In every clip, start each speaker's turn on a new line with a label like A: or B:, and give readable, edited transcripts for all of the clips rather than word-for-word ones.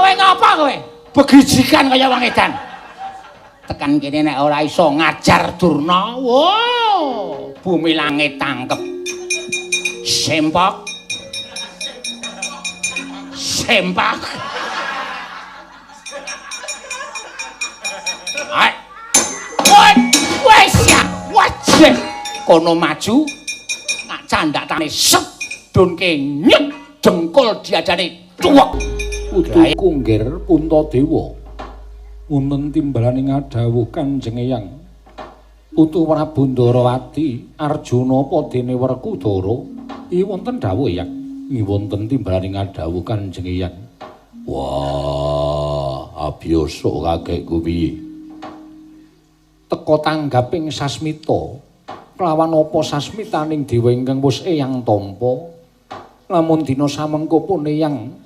A: Kowe ngapa kowe? Begijikan kaya wong edan. Tekan kene nek ora iso ngajar Durna, wow, bumi langit tangkep. Sempak. Sempak. Ai. Woi, wis ya, wajeh. Kono maju. Tak candakane sep dunke nyek dengkul diajane cuwek.
B: Putu Kunggir Puntadewa. Wonten timbalaning adhawuh Kanjeng Eyang. Putu Prabu Ndarawati Arjuna apa dene Werkudara? I wonten dawuh Eyang. I wonten timbalaning adhawuh Kanjeng Eyang. Wah, abiyasa kakekku piye? Teka tanggaping sasmita. Kelawan apa sasmitaning dewa ingkang wis Eyang tampa? Lamun dina samengko pun Eyang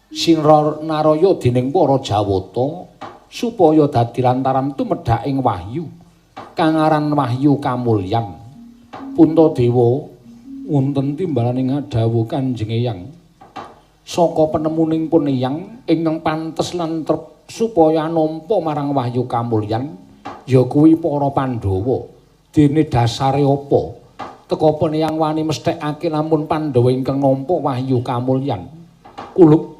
B: Sinra Naraya dening para Jawata supaya dadi lantaran tumedhaking wahyu kang aran wahyu kamulyan. Puntadewa wonten timbalaning adhawuh Kanjeng Eyang. Saka penemuning pun Eyang ingkang pantes lan trep supaya nampa marang wahyu kamulyan ya kuwi para Pandhawa. Dene dasare apa? Teka pun Eyang wani mesthekake lamun Pandhawa ingkang nampa wahyu kamulyan. Kulup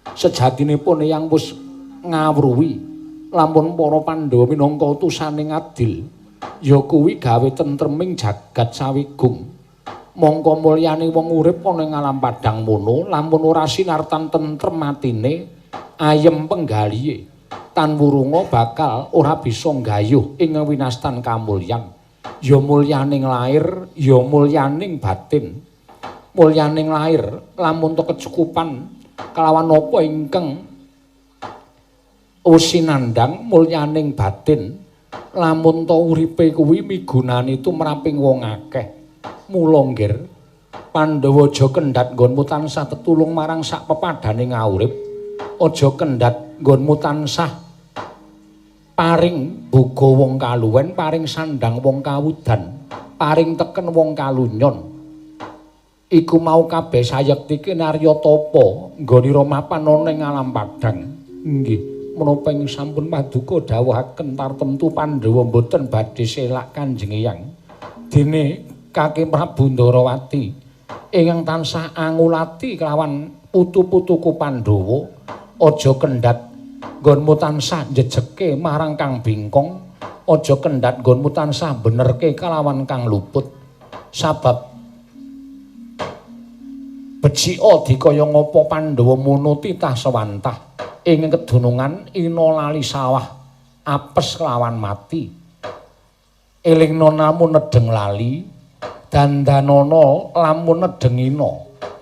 B: sejatinipun Eyang wis ngawruhi lamun para Pandhawa minangka utusane adil ya kuwi gawe tentreming jagat sawigung. Mongko mulyane wong urip ana ing alam padang mono lamun ora sinartan tentrem atine ayem penggalihe tan wurunga bakal ora bisa nggayuh ing winastan kamulyan. Ya mulyaning lair, ya mulyaning batin. Mulyaning lair lamun to kecukupan kelawan apa ingkang usinandang mulyaning batin lamun to uripe kuwi migunani tumraping wong akeh. Mula nggir Pandhawa aja kendhat nggonmu tansah tetulung marang sak pepadane ngaurip, aja kendhat nggonmu tansah paring buga wong kaluwen, paring sandang wong kawudan, paring teken wong kalunyon. Iku mau kabeh sayekti kinarya tapa nggonira mapan ana ing alam padang. Nggih, menapa ing sampun paduka dawuhaken tartemtu Pandhawa mboten badhe selak Kanjeng Eyang. Dene Kaki Prabu Ndarawati ingkang tansah angulati kelawan putu-putuku Pandhawa, aja kendhat nggonmu tansah njejeke marang kang bingkong, aja kendhat nggonmu tansah benerke kelawan kang luput. Sabab becika dikaya ngapa Pandhawa mono titah sewantah ing kedunungan ina lali sawah apes kelawan mati. Elingna namun nedeng lali, dandanana lamun nedeng ina.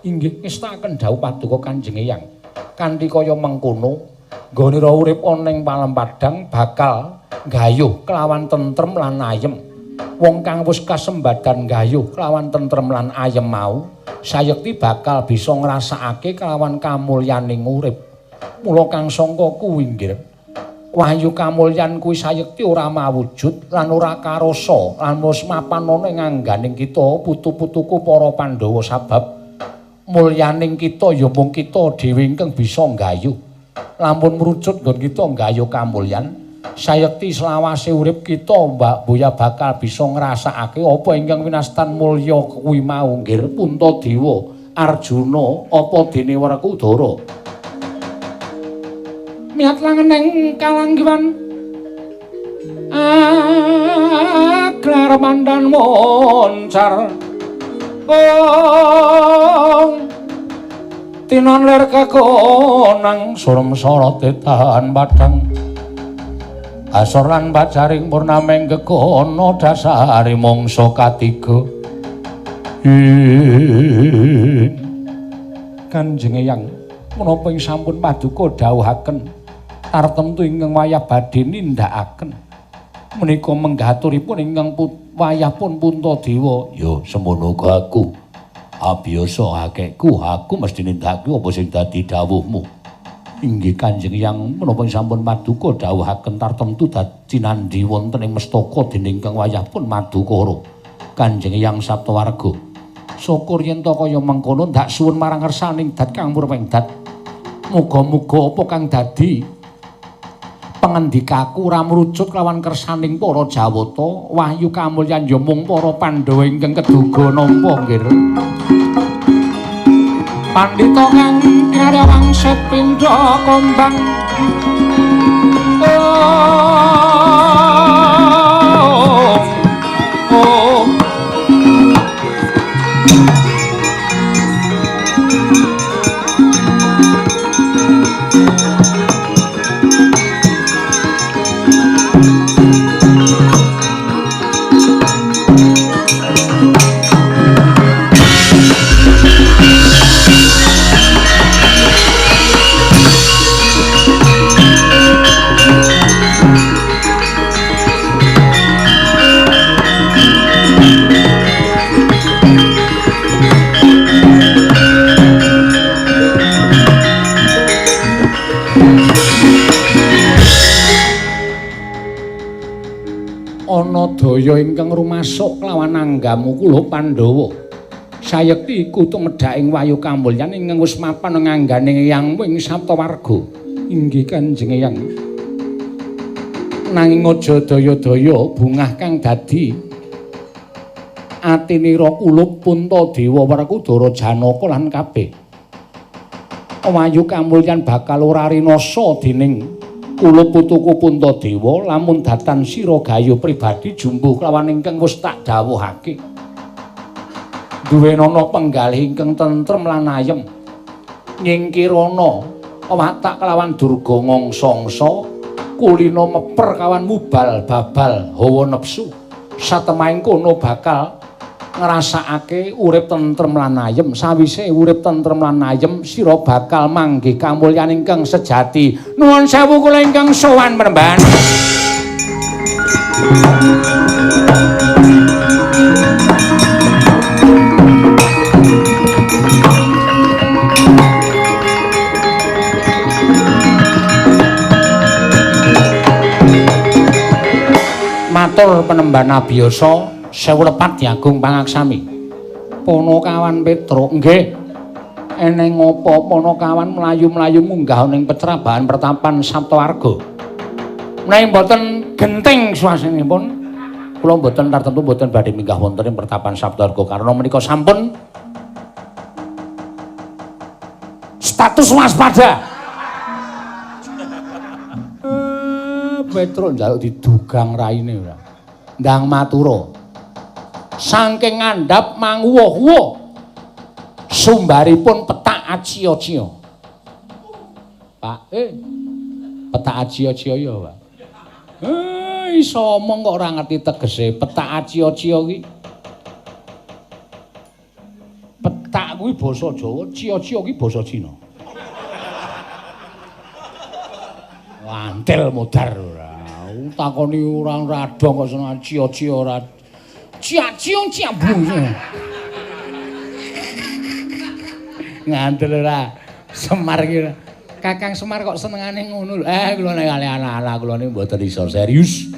B: Inggih ngestakaken dawuh paduka Kanjeng Eyang. Kanthi kaya mengkono nggonira urip ana ing palem padang bakal nggayuh kelawan tentrem lan ayem. Wong kang wis kasembadan nggayuh kelawan tentrem lan ayem mau sayekti bakal bisa ngrasakake kelawan kamulyaning urip. Mula kang sangka kuwi nggih, wahyu kamulyan kuwi sayekti ora mawujud lan ora karasa lan wis mapan ana ing angganing kita putu-putuku para Pandhawa, sabab mulyaning kita ya mung kita dhewe ingkang bisa nggayuh. Lamun mrucut nggon kita nggayuh kamulyan, sayekti selawase urip kita Mbak Boya bakal bisa ngrasakake apa ingkang winastan mulya kuwi mau. Nggih Puntadewa Arjuna apa dene Werkudara. Miat langeneng kalanggiwan aglar mandan moncar kong tinon lir kekonang surem sorote tahan padang asor lan pacaring purnameng gegono dasare mangsa katiga. Kanjeng Eyang menapa ing sampun paduka dawuhaken tartemtu ingkang wayah badhe nindakaken menika menggaturipun ingkang wayah pun Puntadewa. Ya semono aku abiyasa akehku, aku mesti nindakake apa sing dadi dawuhmu. Inggih Kanjeng Eyang menapa sampun paduka dawuhaken tartemtu dadi nandhi wonten ing mestaka dening ingkang wayah pun Madukara. Kanjeng Eyang Saptawarga, syukur yen ta kaya mengkono ndak suwun marang ngersaning dat kang murweng dat. Muga-muga apa kang dadi pangendikaku ora mrucut kelawan kersaning para Jawata, wahyu kamulyan ya mung para Pandhawa ingkang keduga nampa nggih. Pandhita kang kinarya wangsit pindha kembang. Oh. Ana daya ingkang rumasuk kelawan anggamu kula Pandhawa. Sayekti iku tumedhaking wahyu kamulyan ingkang wis mapan nganggane Eyang ing Saptawarga. Inggih Kanjeng Eyang. Nanging aja daya-daya bungah kang dadi atinira kulup Puntadewa Werkudara Janaka lan kabeh. Wahyu kamulyan bakal ora rinasa dening kula putuku Puntadewa lamun datan sira gayo pribadi jumbuh kelawan ingkang wis tak dawuhake. Duwenana penggalih ingkang tentrem lan ayem. Nyingkirana watak kelawan durga ngangsa-angsa, kulina meper kawan mubal babal hawa nepsu. Satemahing kono bakal ngrasakake urip tentrem lan ayem. Sawise urip tentrem lan ayem, sira bakal manggih kamulyan ingkang sejati. Nuwun sewu kula ingkang sowan penemban. Matur penemban abiyasa sewu lepat diagung pangaksami. Panakawan Petruk, nggih. Eneng apa Panakawan mlayu-mlayu munggah ning pecrabahan pertapan Saptawarga. Menawi mboten genting suasanipun, kula mboten tartemtu mboten badhe minggah wonten ing pertapan Saptawarga karena menika sampun status waspada. Petruk njaluk didugang raine ora. Ndang matura. Saking ngandhap manguwuh-wuh sumbaripun petak acia-cia. Pak, petak acia-cia ya, Pak. Iso omong kok ora ngerti tegese petak acia-cia ki. Petak kuwi basa Jawa, cia-cia ki basa Cina. Wantil modar ora. Takoni ora radong kok seneng cia-cia ora. Cia ciung cia bung. Ngandel ora Semar ki. Kakang Semar kok senengane ngono lho. Kula nek kali ala-ala kula niku mboten iso serius.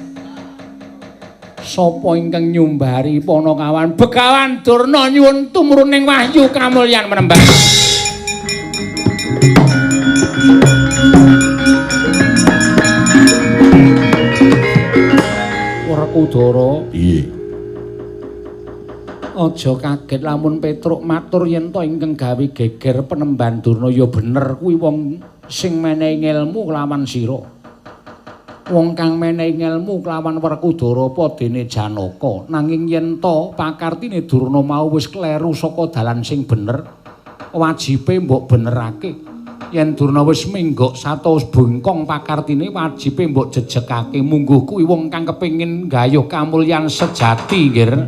B: Sapa ingkang nyumbari Panakawan Begawan Durna nyuwun tumruning wahyu kamulyan menembah. Werkudara, piye? Aja kaget lamun Petruk matur yen to ingkang gawe geger penemban Durna ya bener kuwi wong sing menehi ngelmu kelawan sira. Wong kang menehi ngelmu kelawan Werkudara apa dene Janaka. Nanging yen to pakartine Durna mau wis kleru saka dalan sing bener, wajibe mbok benerake. Yen Durna wis minggok satus bengkong pakartine wajibe mbok jejegake. Mungguh kuwi wong kang kepengin gayuh kamulyan sejati, nggih.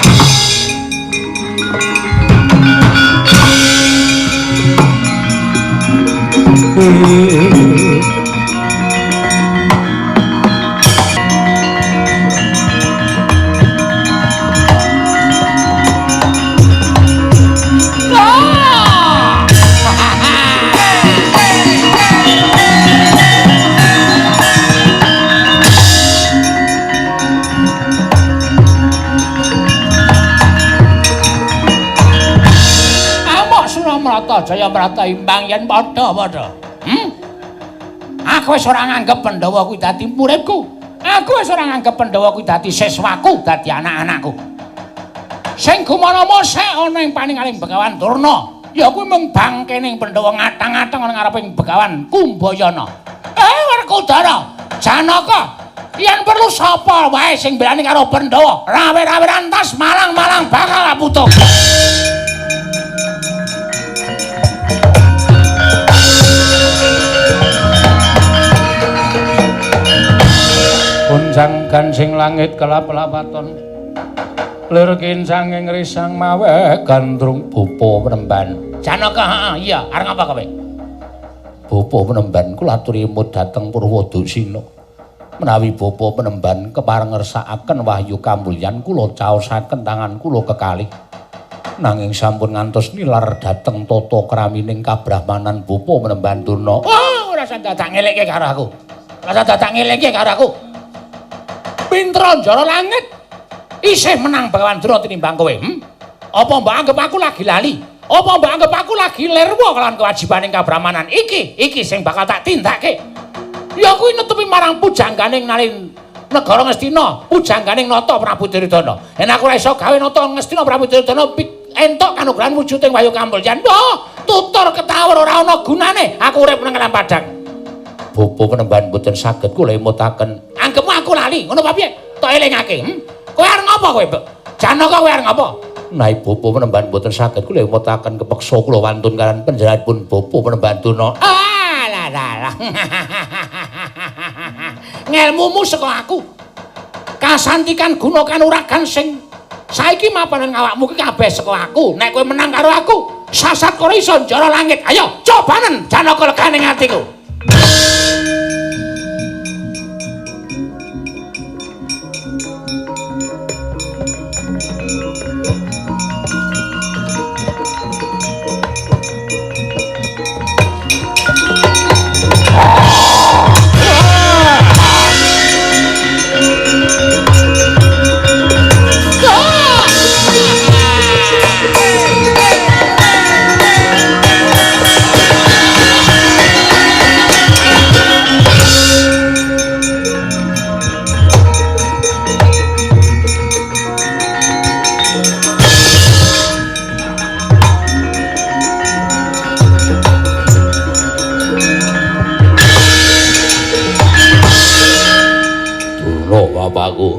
B: Amok Suramarta Jayabrata imbang yen padha-padha.
A: Aku wis ora nganggep Pandhawa kuwi dadi muridku. Aku wis ora nganggep Pandhawa kuwi dadi siswaku, dadi anak-anakku. Sing gumana mosek ana ing paningaling Begawan Durna, ya kuwi mung bangkening Pandhawa ngatang-atang ana ngareping Begawan Kumbayana. Werkudara, Janaka, yen perlu sapa wae sing berani karo Pandhawa, rawe-rawe rantas malang-malang bakal aputuh. Gonjang gansing langit kelap-lapaton, lir kincanging risang mawe gandrung bapa penemban. Janaka, heeh, iya, arep ngapa kowe?
B: Bapa penemban kula aturi imut dhateng Purwadusina. Menawi bapa penemban kepareng ngersakaken wahyu kamulyan kula caosaken tangan kula kekalih. Nanging sampun ngantos nilar dhateng tata kramining kabrahmanan bapa penemban Durna.
A: Wah, ora usah dadak ngelekke karo aku. Ora usah dadak ngelekke karo aku. Pintra njara langit isih menang Begawan Durna tinimbang kowe. Apa mbok anggap aku lagi lali? Apa mbok anggap aku lagi lirwa kelawan kewajibaning kabrahmanan? Iki, iki sing bakal tak tindake. Ya kuwi netepi marang pujangganing nalin negara Ngastina, pujangganing Nata Prabu Duryudana. Yen aku ora iso gawe Nata Ngastina Prabu Duryudana entuk kanugrahan wujuding wahyu kamulyan. Wah, tutur ketawur ora ana gunane. Aku urip nang padang.
B: Bapa penemban mboten saged kula emutaken.
A: Anggepmu aku lali, ngono apa piye? Tok elingake. Kowe arep ngopo kowe, Mbok? Janaka kowe arep ngopo?
B: Naib bapa penemban mboten saged kula emutaken kepeksa kula wantun karan panjenenganipun bapa penemban Durna.
A: Ah, lah lah lah. Ngelmumu saka aku. Kasantikan guna kanuragan sing saiki mapanan awakmu ki kabeh saka aku. Nek kowe menang karo aku, sasat karo iso njara langit. Ayo, cobanen Janaka legane atiku.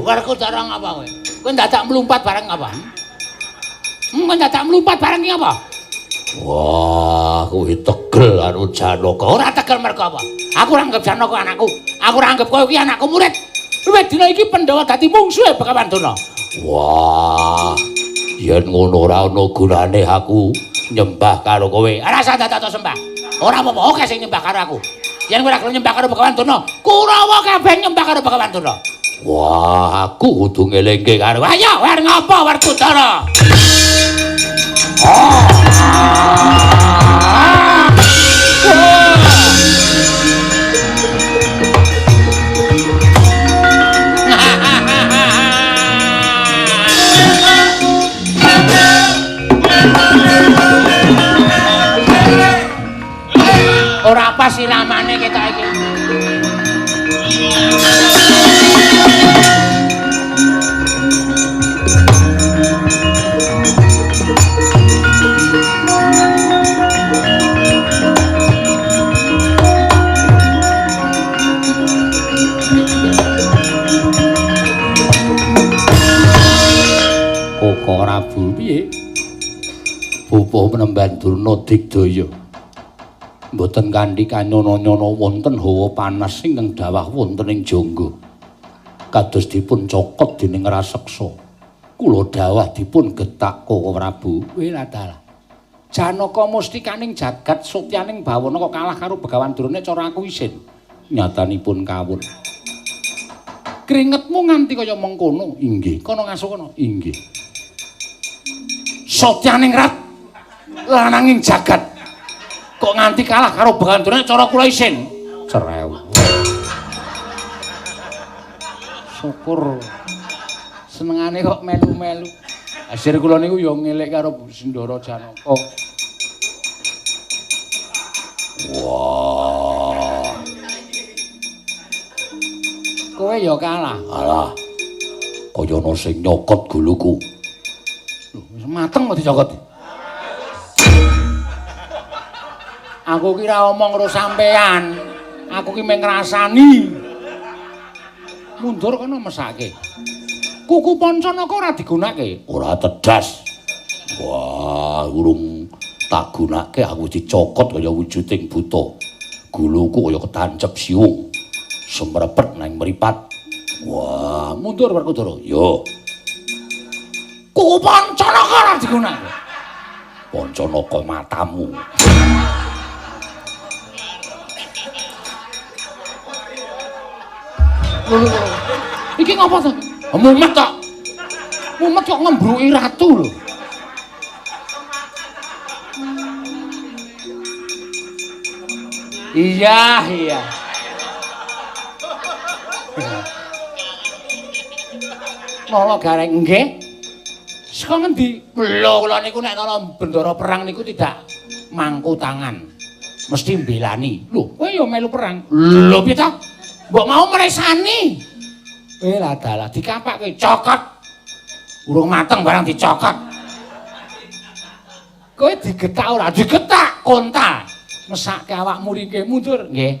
A: Werkudara ngapa kowe? Kowe dadak mlumpat bareng apa? Kowe dadak mlumpat bareng ki apa?
B: Wah, kowe tegel karo Janaka.
A: Ora tegel mergo apa? Aku ora anggap Janaka anakku. Aku ora anggap kowe ki anakku murid. Wiwit dina iki Pandhawa dadi mungsuhe Begawan Durna.
B: Wah, yen ngono ora ana gunane aku nyembah karo kowe.
A: Ora usah dadak sembah. Ora apa-apa, oke sing nyembah karo aku. Yen kowe ora gelem nyembah karo Begawan Durna, Kurawa kabeh nyembah karo Begawan Durna.
B: Wah, aku kudu ngelingke karo.
A: Ayo, war ngopo Werkudara? Ora pas iramane ketok iki.
B: Koko Prabu piye? Bapa penemban Durna digdaya. Mboten kanthi kanyono-nyono wonten hawa panas ingkang dawah wonten ing jangga. Kados dipun cokot dening raseksa. Kula dawah dipun getak Koko Prabu.
A: Weladalah. Janaka mustikaning jagat sutyaning bawana kok kalah karo Begawan Durna cara aku isin.
B: Nyatanipun kawur.
A: Kringetmu nganti kaya mengkono.
B: Inggih.
A: Kono ngasuh kono.
B: Inggih.
A: Sotyaning rat lananging jagat kok nganti kalah karo Begawan Durna cara kula isin.
B: Cerewet.
A: Syukur senengane kok melu-melu.
B: Asir kula niku ya ngelik karo Sindara Janaka. Wah.
A: Kowe ya kalah.
B: Alah. Kaya ana sing nyokot guluku.
A: Lho, wis mateng kok dicokot. Aku kira omong karo sampean. Aku ki mung ngrasani. Mundur kono mesake. Kuku Pancanaka ora digunake.
B: Ora tedas. Wah, urung tak gunake aku dicokot kaya wujuding buta. Guluku kaya ketancep siung. Semrepet nang mripat. Wah,
A: mundur Werkudara.
B: Yo.
A: Kuku Pancanaka ora digunakake.
B: Pancanaka matamu.
A: Lho, iki ngapa to? Mumet kok. Mumet kok ngembruki ratu lho. Iya, iya. Nala Gareng nggih. Saka ngendi? Lho, kula niku nek nala bendara perang niku tidak mangku tangan. Mesti mbelani. Lho, kowe ya melu perang. Lho, piye ta? Mbok mau mresani. Lah dalah dikapake cokot. Urung mateng barang dicokot. Kowe digetak ora? Digetak konta. Mesake awakmu ringke mundur nggih.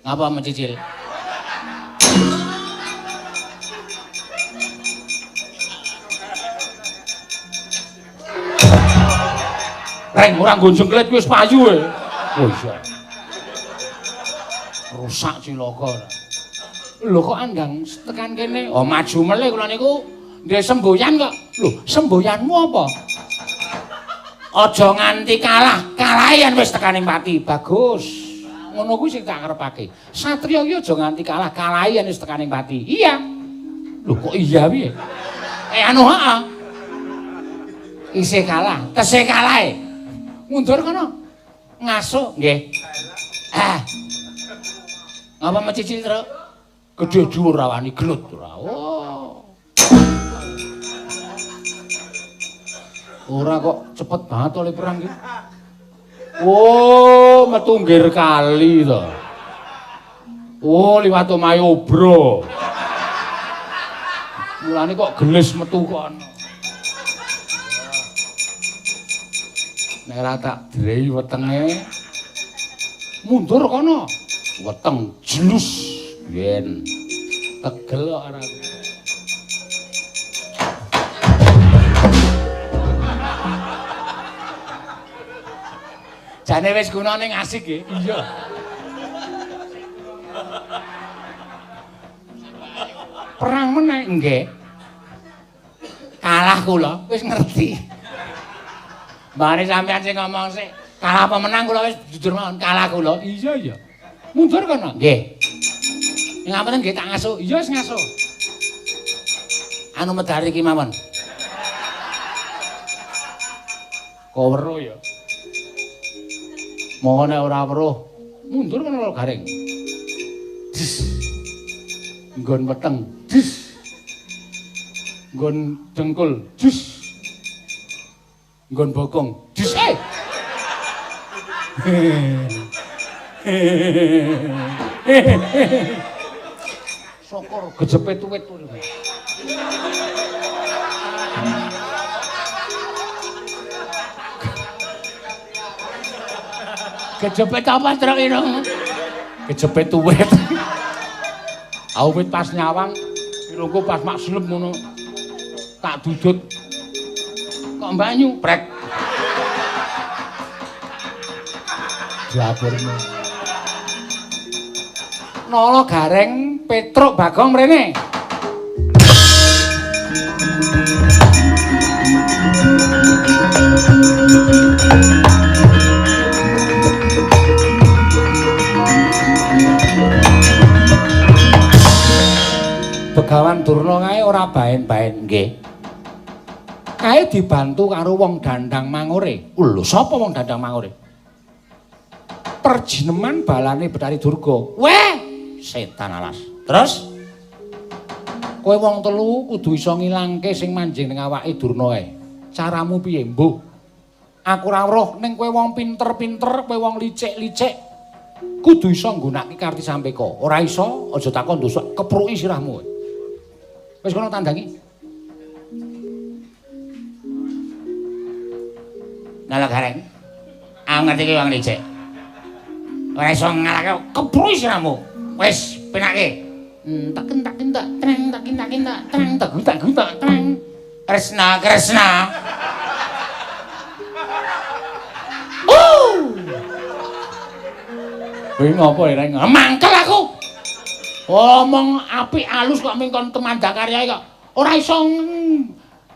A: Ngapa mencicil? Reng ora nggo jengklet wis payu e. Oh iya. Rusak cilaka ora. Lho kok andang tekan kene? Oh maju melih kula niku nggih semboyan kok. Lho, semboyanmu apa? Aja nganti kalah, kalahe yen wis tekane pati. Bagus. Ngono kuwi sing tak karepake. Satriya iki aja nganti kalah, kalahe yen wis tekane pati. Iya. Lho kok iya piye? Anu heeh. Isih kalah, tesih kalahe. Mundur kono. Ngasuh nggih. Ah. Ngapa mecicil, Truk? Gedhe dhuwur ra wani gelut ora. Oh. Ora kok cepet banget oleh perang iki. Oh, metu nggir kali to. Oh, liwat omahe obro. Mulane kok gelis metu kono. Nek ora tak drehi wetenge mundur kono. Weteng jelus yen tegel kok ora. Jane wis gunane ngasih nggih. Iya. Perang meneh nggih. Kalah kula wis ngerti. Mbane sampean sing ngomong sik, kalah apa menang kula wis jujur mawon, kalah kula. Iya iya. Mundur kono. Nggih. Ngapunten nggih tak ngasuh. Iya wis ngasuh. Anu medari iki mawon. Kok weruh ya. Monggo nek ora weruh, mundur kono Gareng. Des. Nggon weteng, des. Nggon dengkul, des. Nggon bokong, des. Sokor gejepet tuwit. Kejepit apa truk irung? Kejepit tuwit. Aku wit pas nyawang, irungku pas mak slep ngono. Tak dudut. Kok banyu prek. Dapurmu. Nala Gareng Petruk Bagong mrene. Begawan Durna kae ora baen-baen nggih. Kae dibantu karo wong dandang mangure. Lho, sapa wong dandang mangure? Perjineman balane Bathari Durga. Weh, setan alas. Terus kowe wong telu kudu iso ngilangke sing manjing ning awake Durna kae. Caramu piye, Mbuh? Aku ora weruh ning kowe wong pinter-pinter, kowe wong licik-licik. Kudu iso nggunakake Karti Sampeka. Ora iso aja takon dosa kepruki sirahmu. Wis kono tandangi. Nala Gareng. Aku ngerti ki wong licik. Ora iso ngalahke kepruki sirahmu. Wis penake. Tak tak tak treng tak tak tak treng tak tak tak treng. Kresna Kresna. Kowe ngopo reng? Mangkel aku. Omong apik alus kok mingkon temandakaryae kok. Ora iso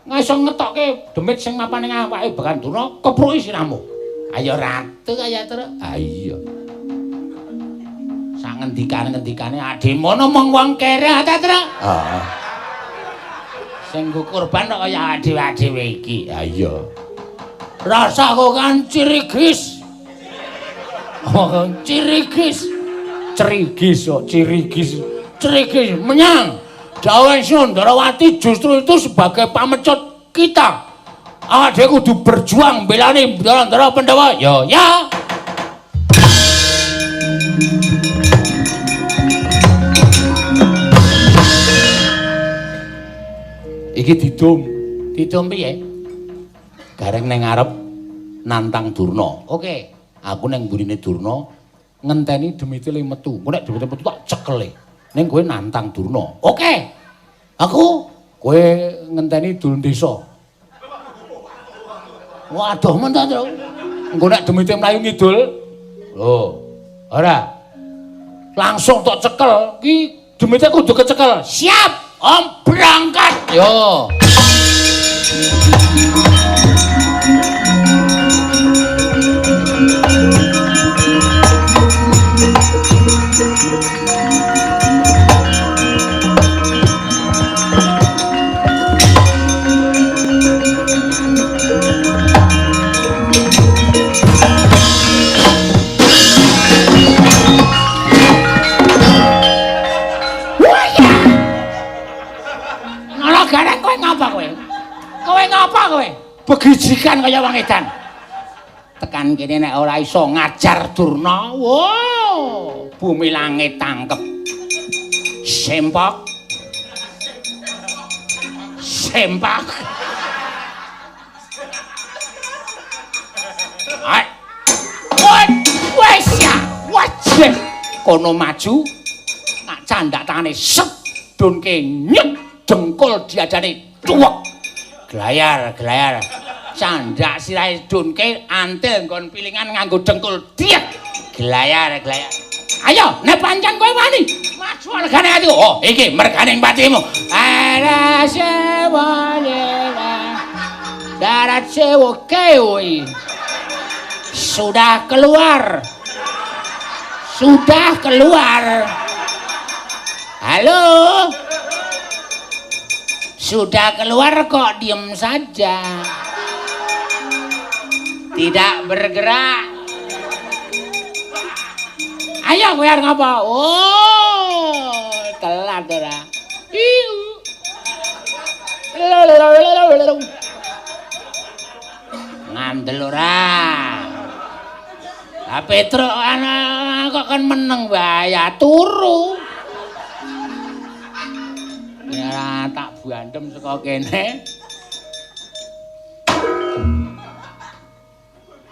A: iso ngetokke demit sing mapan ning awake Bekan Durna kepruki sirahmu. Ayo ratu kaya terus. Ha iya. Sak ngendikane-ngendikane adhimu mong wong kere ta, Tru? Heeh. Sing nggo kurban kok kaya dhewe-dhewe iki. Ha iya. Rasaku kan cirigis. Oh, cirigis. Cerigis kok, cirigis. Cerigis menyang Dawuh Sundarawati justru itu sebagai pamecut kita. Awak dhewe kudu berjuang belani Ndara Pandhawa. Ya, ya. Iki didum. Didum piye? Gareng ning ngarep nantang Durna. Oke, aku ning mburine Durna ngenteni demite le metu. Engko nek demite metu tak cekele. Ning kowe nantang Durna. Oke. Aku kowe ngenteni dul desa. Waduh men ta, Tru. Engko nek demite mlayu ngidul. Lho, ora. Langsung tok cekel. Ki demite kudu kecekel. Siap. Om berangkat. Yo. Begijikan kaya wong edan. Tekan kene nek ora iso ngajar Durna, wow, bumi langit tangkep. Sempak. Sempak. Ai. Wes ya, wajib. Kono maju, tak candak tangane sep dunke nyek dengkul diajane tuwek. Glayar, glayar. Candak sirahe dunke antil nggon pilingan nganggo dengkul diek. Glayar, glayar. Ayo, nek pancen kowe wani, maju regane atiku. Oh, iki merganing patimu. Ala sewalela. Darat sewo kewi. Sudah keluar. Sudah keluar. Halo. Sudah keluar kok diem saja. Tidak bergerak. Ayo kowe arep ngapa? Oh, telat ora. Iu. Ngandel ora. Lah Petruk ana kok kan meneng wae ya turu. Ya tak bandem saka kene.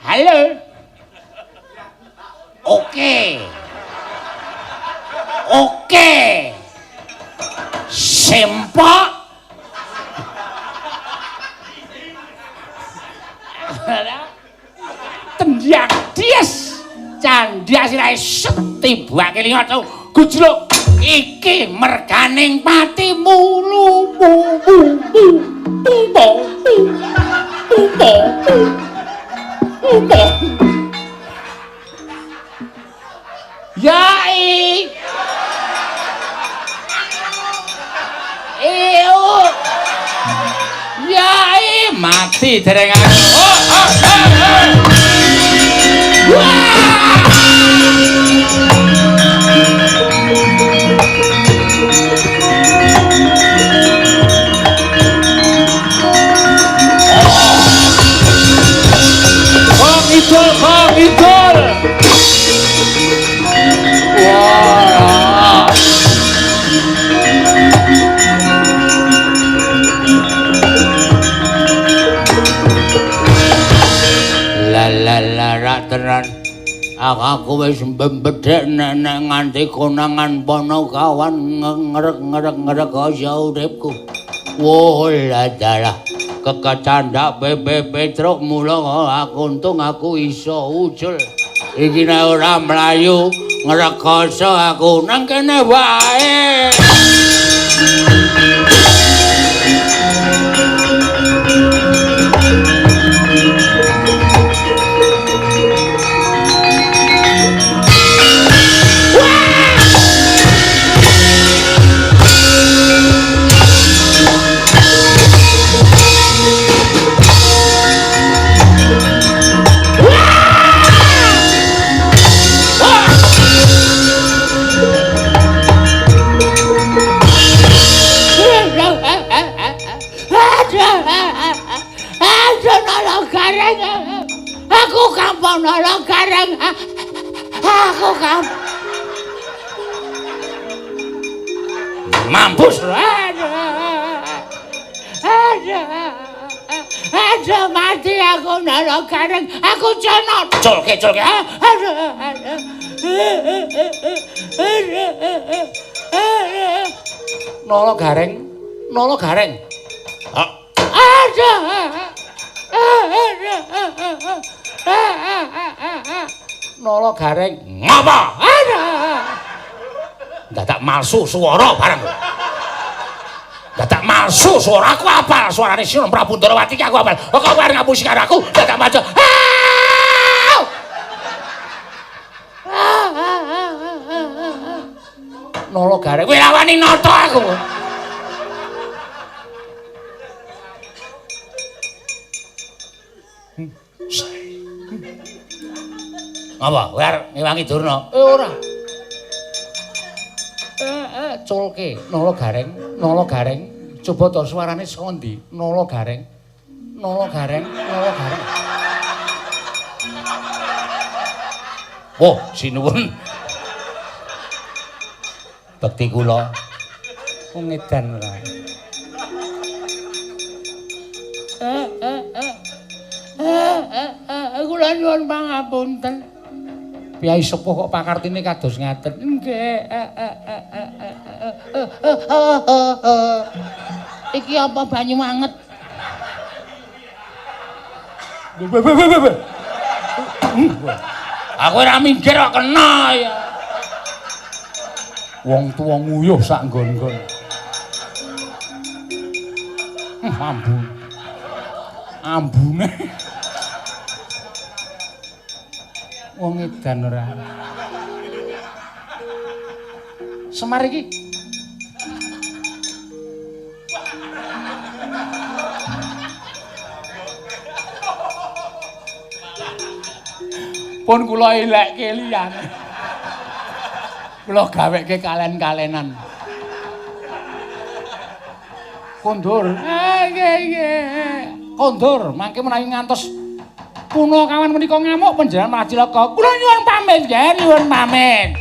A: Halo. Oke. Oke. Sempak. Tendang dies. Candha sirahe set tibake lingot gujluk. Iki merganing patimu lu mu mu mu mu mu mu mu. Ya i eu ya i mati dereng aku. Oh oh oh. Wah. Kong idul, kong idul. Aku wis mbedhek nek nganti konangan Panakawan ngrek-ngrek-ngrek kaya uripku. Wah, dalah kekecandhak Pepe Petruk mula aku untung aku iso ucul. Iki nek ora mlayu ngrekoso aku nang kene wae. Aku kampung nolong gareng. Aku kampung. Mampus. Aduh, mati aku nolong gareng. Aku cenot. Culke, culke. Aduh, aduh. Nolong gareng. Nolong gareng. Aduh. Nolo gareng ngapa? Dadak malsu swara bareng. Dadak malsu swara aku apal suarane Sinom Prabu Ndorowati ki aku apal. Kok kowe arep ngapusi karo aku? Dadak maca. Nolo gareng kowe lawani nata aku. Apa? Kowe arep ngewangi Durna? Ora. Culke, nolo gareng, nolo gareng. Coba to suarane saka ndi? Nolo gareng. Nolo gareng, nolo gareng. Wah, sinuwun. Bekti kula. Wong edan ora. Kula nyuwun pangapunten. Piyai sepuh kok pakartine kados ngaten. Nggih. Iki apa banyu anget? Aku ora minggir kok kena ya. Wong tuwa nguyuh sak nggon-nggon. Mambu. Ambune. Wong edan ora. Semar iki. Pun kula elekke liyane. Kula gaweke kalen-kalenan. Kondur. Nggih, nggih. Kondur, mangke menawi ngantos Punakawan menika ngamuk panjenengan malah cilaka. Kula nyuwun pamit, nggih, nyuwun pamit.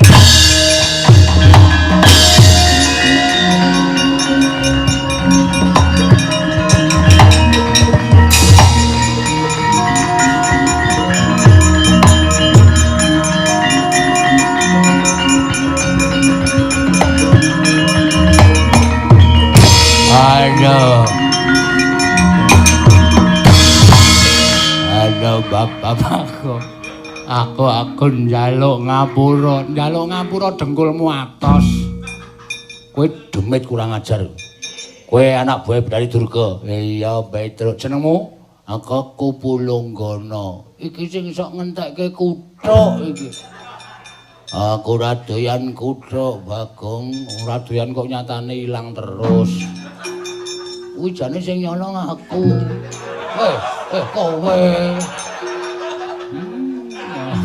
A: Aduh. Aduh bapak-bapakku. Aku njaluk ngapura, njaluk ngapura dengkulmu atos. Kowe demit kurang ajar. Kowe anak buah Bidari Durga. Iya, Petruk. Jenengmu? Aku Kupulunggana. Iki sing sok ngentekke kuthuk iki. Aku ora doyan kuthuk, Bagong. Ora doyan kok nyatane ilang terus. Kuwi jane sing nyolong aku. Kowe.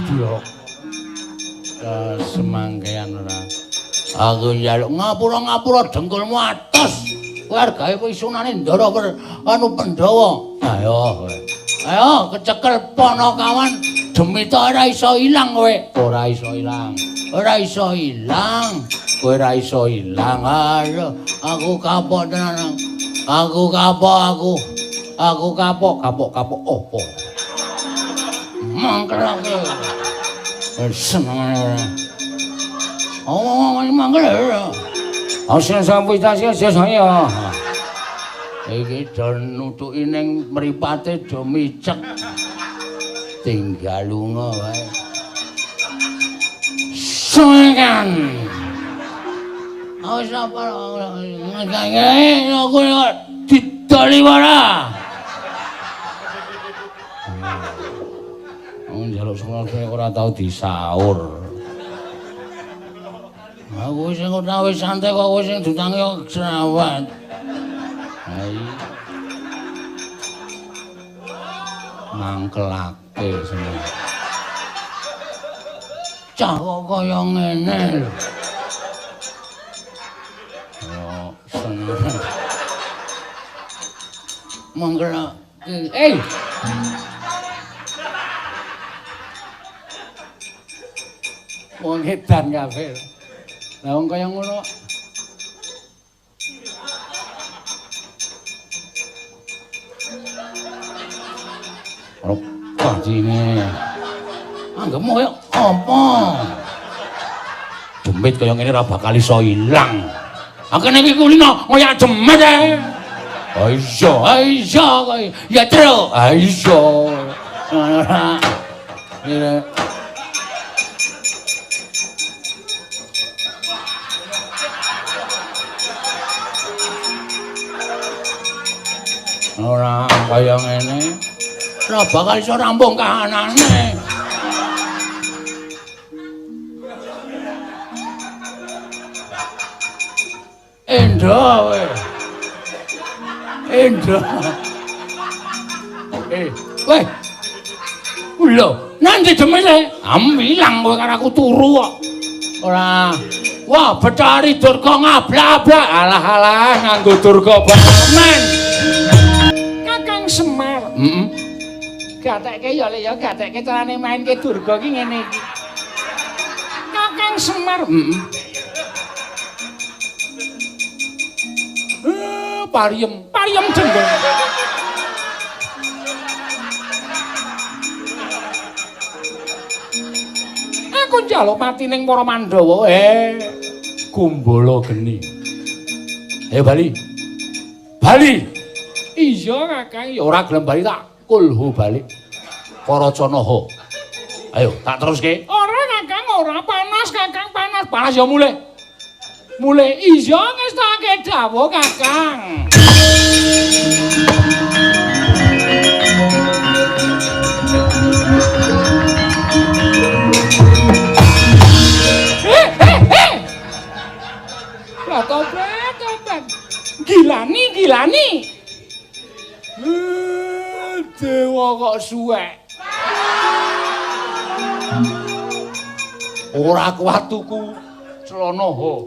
A: Blok. Semangkean ora. Aku njaluk ngapura-ngapura dengkulmu atos. Kowe arep gawe pisunane Ndara anu Pandhawa. Ayo kowe. Ayo kecekel Panakawan demita ora iso ilang kowe. Ora iso ilang. Ora iso ilang. Kowe ora iso ilang. Aduh, aku kapok tenan. Aku kapok aku. Aku kapok, kapok-kapok opo? Mangkelake. Seneng. Oh, mangkel. Aja sampe tasih saya. Iki do nutuki ning mripate do micek. Tinggal lunga wae. Senengan. Wis apa ngene aku didoli ora. Wong njaluk sepuluh ora tau disaur. Aku sing ora wis santai kok kowe sing diutangi jerawat. Ha iya. Mangkelake seneng. Cah kok kaya ngene lho. Yo seneng. Mangkelake. Eh. Wong edan kabeh. Lah wong kaya ngono. Ora kancine. Anggepmu kaya apa? Demit kaya ngene ora bakal iso ilang. Akene iki kulino kaya demit ae. Ha iya, ha iya kaya ya truk. Ha iya. Ora. Ora kaya ngene. Ora bakal iso rampung kahanane. Endra kowe. Endra. Weh. Lho, nang ndi demite? Am ilang kowe karo aku turu kok. Ora. Wah, Bathari Durga ngablak-ablak. Alah alah nganggo Durga men. Kakang Semar. Heeh. Gatekke ya Le ya, gatekke carane mainke Durga ki ngene iki. Kakang Semar. Heeh. Pariem, pariem jenggo. Aku njaluk mati ning para Pandhawa. Kumbala geni. Ayo bali. Bali. Iya Kakang, ya ora gelem bali tak kulhu balik. Karacanaha. Ayo, tak teruske. Ora Kakang, ora panas Kakang, panas. Panas ya mulih. Mulih iya ngestake dawuh Kakang. Lah tobat, tobat. Gilani, gilani. Dewa kok suwek. Ora kuat tuku celana ho.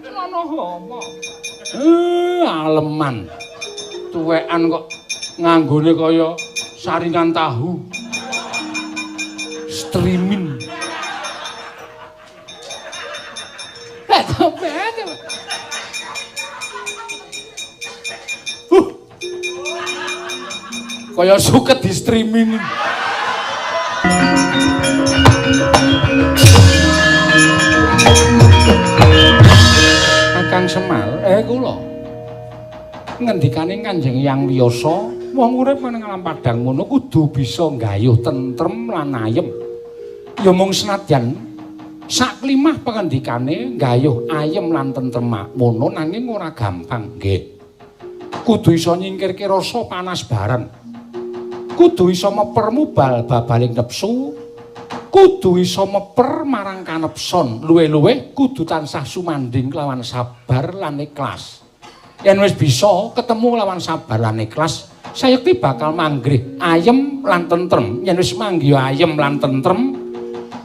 A: Celana ho apa? Aleman. Tuwekan kok nganggone kaya saringan tahu. Streaming. Kaya suket di streaming. Kakang Semar, kula ngendikane Kanjeng Hyang Wiyasa, wong urip nang alam padang ngono kudu bisa nggayuh tentrem lan ayem. Ya mung senadyan saklimah pengendikane nggayuh ayem lan tentrem ngono nanging ora gampang nggih. Kudu iso nyingkirke rasa panas bareng. Kudu iso meper mubal babaling nepsu, kudu iso meper marang kanepson, luwih-luwih kudu tansah sumandhing lawan sabar lan ikhlas. Yen wis bisa ketemu lawan sabar lan ikhlas, sayekti bakal manggrih ayem lan tentrem. Yen wis manggih ayem lan tentrem,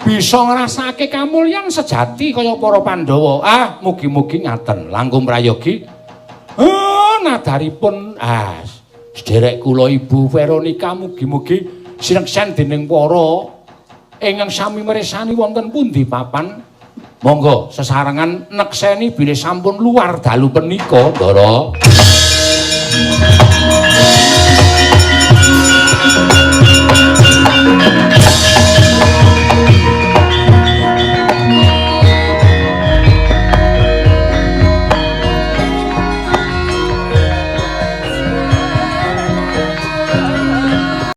A: bisa ngrasakake kamulyan sejati kaya para Pandhawa. Ah, mugi-mugi ngaten. Langkung prayogi. Nadaripun sederek kula Ibu Veronica mugi-mugi sineksen dening para ingkang sami mirsani wonten pundi papan. Monggo sesarengan nekseni bilih sampun luar dalu punika, Ndara.